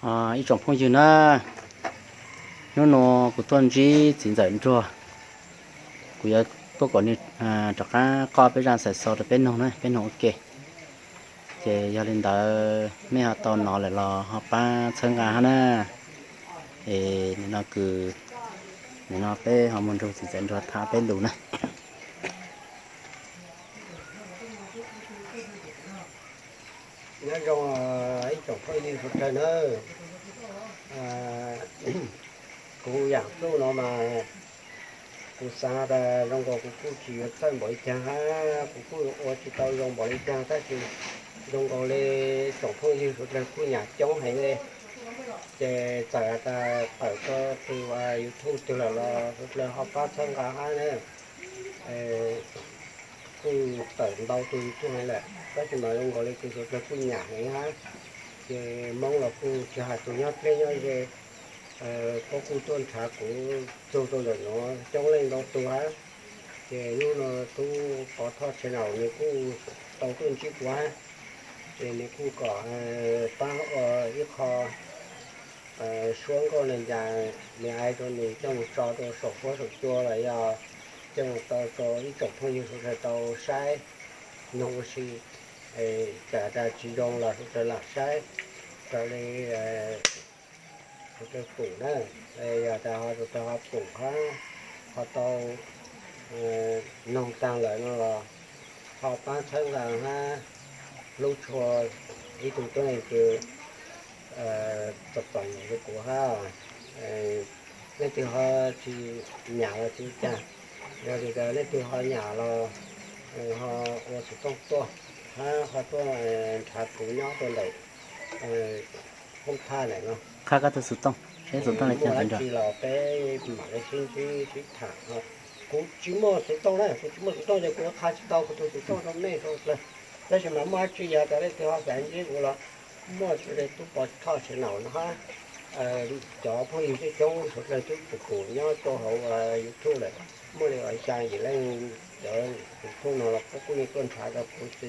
Ib tsoom phooj ywg na, hnub nuav kuv tuaj ntsib txiv ntxawm Nruag, kuv yuav tuaj kom nws rov qab qoj peb zaj xaim xov rau peb noog na, peb noog ua ke. Ces yog li ntawd mej ho tau nov lawm los ho pab txhawb nqa hab na. Es nim no kws, nim no peb ho mus nrug txiv ntxawm Nruag tham peb lus na. Nyob zoo ib tsoom phooj ywg sawv dlawg nawb. Kuv yaam txuj no mas kuv xaav tas zoo nkaus kuv kuj tsis yuav txawj npaum li caag hab kuv kuj ua tsis tau zoo npaum li caag, tab sis zoo nkaus li tsoom phooj ywg sawv dlawg kuj nyam coob heev li. Ces txawm tas tawm rau tus YouTube twg lawm los sawv dlawg ho pab txhawb nqa hab na. Kuj tawm ntau tus YouTube heev lawm, tab sis mas zoo nkaus li tus sawv dlawg kuj nyam heev hab. Ces Moob los kuj tsis hais tus nyob dleb nyob ze, puab kuj tuaj nrhav kuv txug rau ntawm nuav coob leej ntau tug hab. Ces hnub no tub Pov Thoj Tshev Naum nws kuj tau tuaj ntsib kuv hab, ces nws kuj kom pab ua ib qho suab nkauj neeg cas nws hais rau nws coj mus tso rau saum huab saum cua los yog coj mus tau rau ib tsoom phooj ywg sawv dlawg tau saib noog ua si. Txawm tas tsis zoo los sawv dlawg lam saib raws li sawv dlawg pum na. Yog tas ho sawv dlawg ho pum hab ho tau noog taag lawm no los ho pab txhawb nqa hab hlub tshua ib tug tuab neeg kws txom txom nyem li kuv hab. Leej twg ho tsis nyam los tsis ua cas, yog li leej twg ho nyam los ho ua xov tooj tuaj hab ho tuaj nrhav kuv nyob rau ntawm Hoob Thaj ntawm no. Qha koj tug xov tooj, muaj dab tsi los peb mam li sib ntsib sib tham. Kuv tsis muaj xov tooj na, kuv tsis muaj xov tooj ces kuv yuav qha tsis tau kuv tug xov tooj rau nej sawv dlawg. Tab sis mas muaj dab tsi yog tas leej twg ho xav ntsib kuv los muaj tub Pov Thoj Tshev Naum no hab cov phooj ywg coob coob sawv dlawg twb pum pum nyob rau hauv YouTube lawm, muaj li xya yim leej. Cov YouTube no los puab kuj yeej tuaj nrhav rau kuv xwb,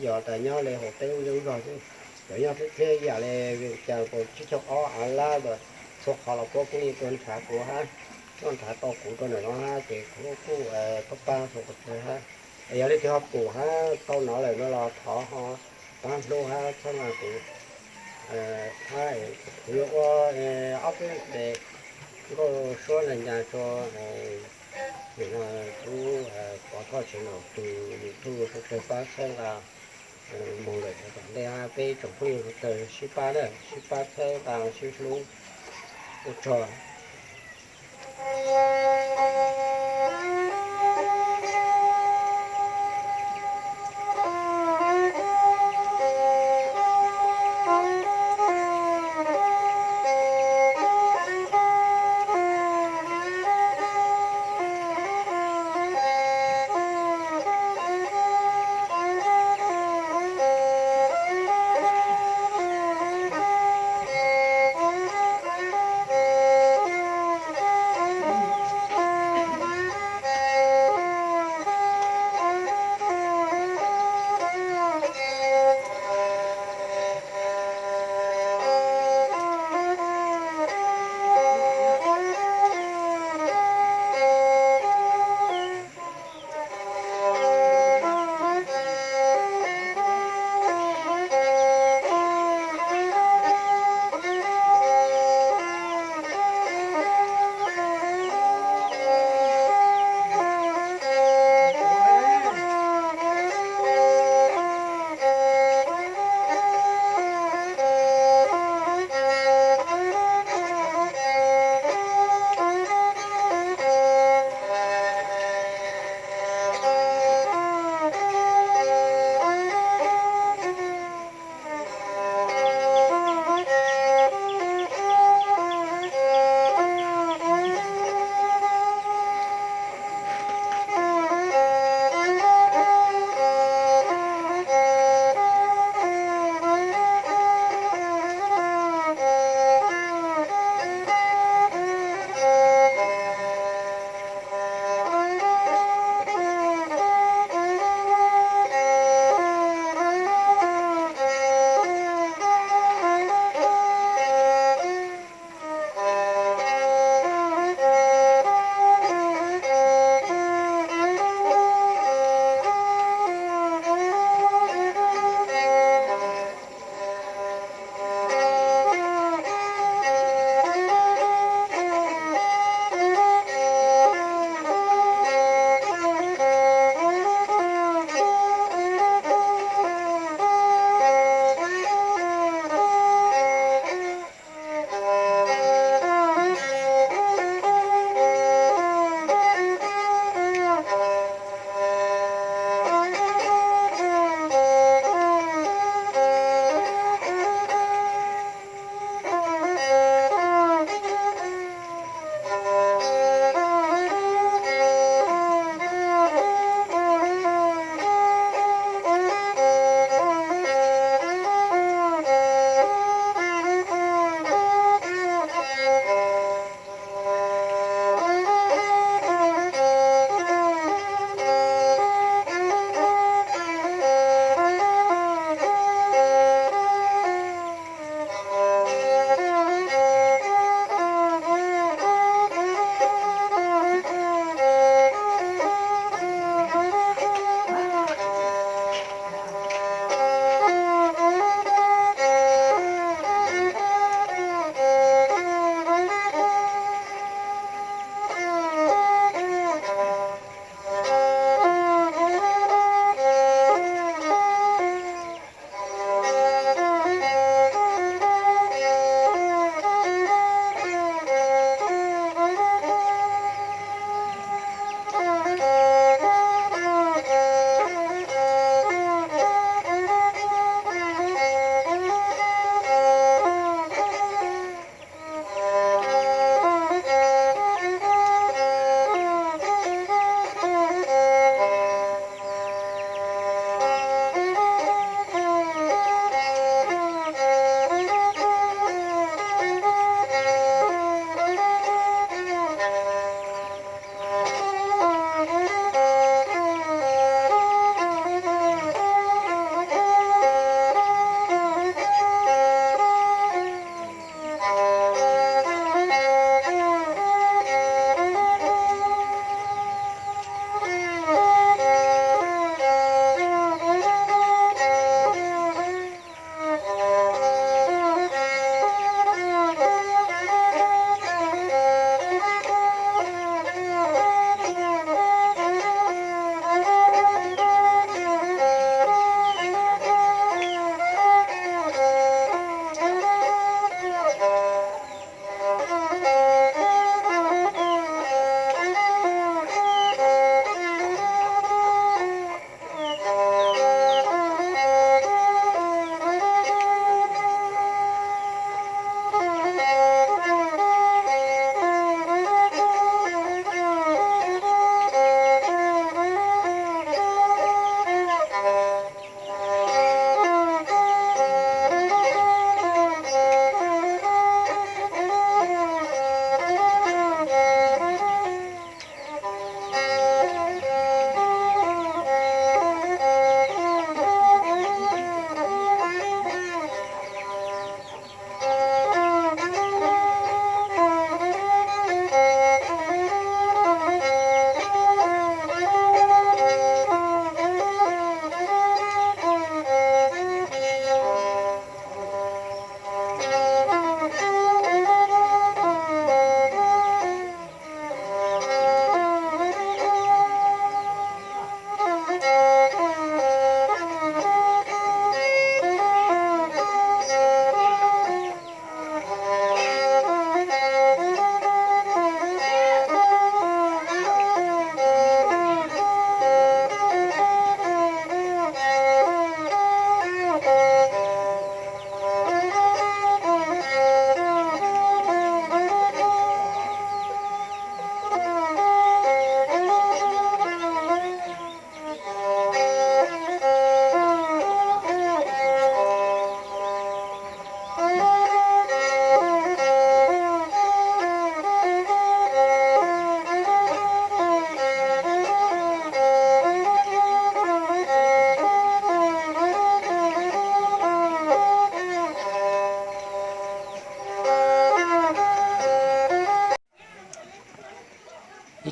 yog tas nyob li hauv peb lub zej lub zog xwb. Cov nyob thiab thiab yam li Vias Cas kaum tsib caug ob, Av Lab, txhua qhov los puab kuj yeej tuaj nrhav kuv hab, tuaj nrhav tau kuv rau ntawm no hab ces kuv kuj pab pab rau kuv hab. Yog leej twg ho pum hab tau nov lawm no los thov ho pab hlub hab txhawb nqa kuv hab. Kuv yuav ua ob peb nkauj suab neeg cas rau tub Pov Thoj Tshev Naum tus YouTube sawv dlawg pab txhawb nqa moog lawm tom ntej hab peb tsoom phooj ywg sawv dlawg sib pab na, sib pab txhawb nqa sib hlub. Ua tsaug.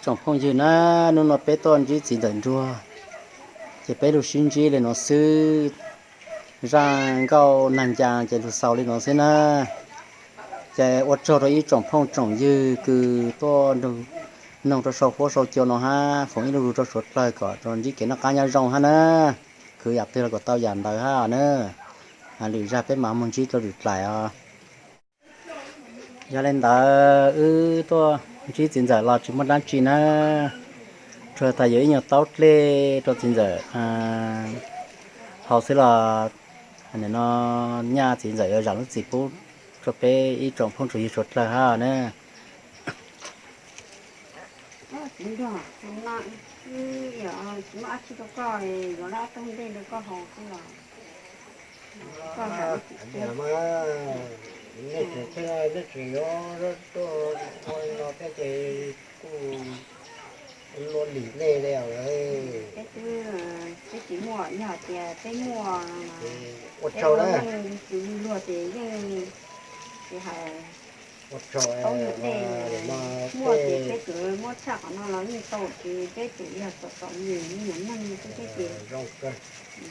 Tsoom phooj ywg na, hnub no peb tuaj ntsib txiv ntxawm Nruag, ces peb lug sib ntsib li no xwb. Zaj nkauj nag ncas ces lug xaus li no xwb na. Ces ua tsaug rau ib tsoom phooj tsoom ywg kws tuaj noog rau sau fuab sau cua no hab foom ib lub lug rau suav dlawg kom tau ntsib kev noj qab nyob zoo hab na. Khwv yam twg los kom tau yam ntawd hab na. Lwm zaj peb mam moog ntsib rau lwm dlais os. Yog li ntawd wb tuaj ntsib txiv ntxawm los tsis muaj dlaab tsi na, tsuas tas yuav ib nyuag taub dlej rau txiv ntxawm haus xwb los, no nyaj txiv ntxawm yuav zam lub txim pub rau peb ib tsoom phooj tsoom ywg suav dlawg hab na. Txiv Nruag, no wb tsis muaj dab tsi rau koj, yuav ob tug dlej rau koj haus xwb los. Nej tseem txhij nej tseem yuav tuaj ua no thiab ces kuj luaj lim nej li lawm. Peb tsis muaj, yog hais tias peb muaj, ua tsaug na, luag ces yeej tsis hais. Ua tsaug, muaj ces peb tsuas muab tshaj qhov no los yeej tau, ces peb tsuas yog txom txom nyem me nyuam neeg xwb thiab ces zoo kawg.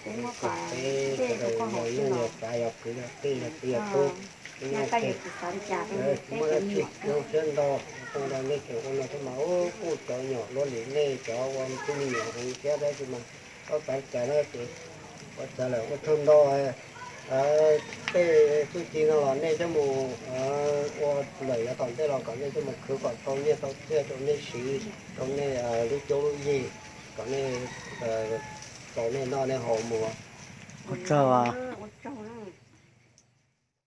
Peb muab qhov dlej rau koj haus xwb los. Yog kwv yog tij yog txiv yog tub, tsis muaj dab tsi, zoo siab ntau. Tau ntawd nej tseem ua no thiab mas kuj cov nyuam luaj lim nej cov ua tub me nyuam heev thiab tab sis mas txhob xav li cas na ces ua tsaug lawm, ua tsaug ntau. Tej txuj ci no los nej coj mus ua lawm yav tom ntej los kom nej coj mus khwv kom tau nyiaj tau txiaj rau nej siv, rau nej lub cuab lub yig, kom nej tau nej noj nej haus mus. Ua tsaug.